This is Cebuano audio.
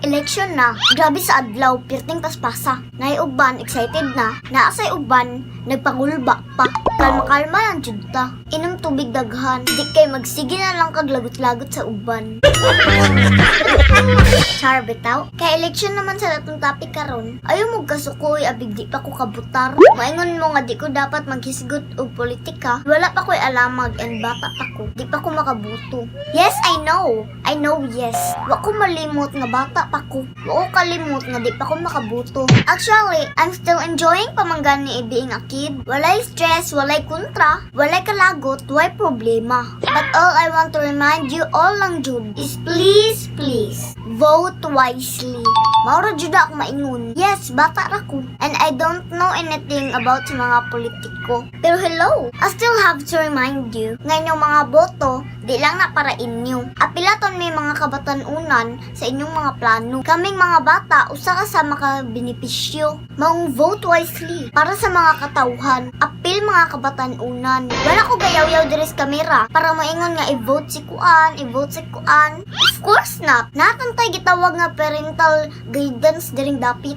Election na. Grabe sa adlaw, pirting paspasa. Naay uban, excited na. Naa say uban, nagpangulba pa. Kalma-kalma lang jud ta. Inom tubig daghan. Di kay magsige na lang kag lagot-lagot sa uban. Char bitaw. Kay election naman sa atong topic karon. Ayaw mo kasukoy abig di pa ko kabutar. Maingon mo nga di ko dapat maghisgot og politika. Wala pa ko'y alamag and bata pa ko. Di pa ko makabuto. Yes, I know. I know, yes. Wa ko malimot nga bata pa ko. Wa ko kalimot nga di pa ko makabuto. Actually, I'm still enjoying pa man gani being a kid. Walay stress, walay kontra, walay kalagot, walay problema. But all I want to remind you all lang jud is please, please, vote wisely. Mao ra jud ako maingon. Yes, bata ra ko. And I don't know anything about sa mga politiko. Pero hello, I still have to remind you nga inyong mga boto, di lang na para inyo. Apilaton may mga kabatanunan sa inyong mga plano. Kaming mga bata, usa ka sa makabenepisyo. Maong vote wisely para sa mga katawhan. Apil mga kabatanunan. Wala ko gayaw-yaw diri sa kamera para maingon nga i-vote si kuan, i-vote si kuan. Of course not. Naa man tay gitawag nga parental guidance diring dapit.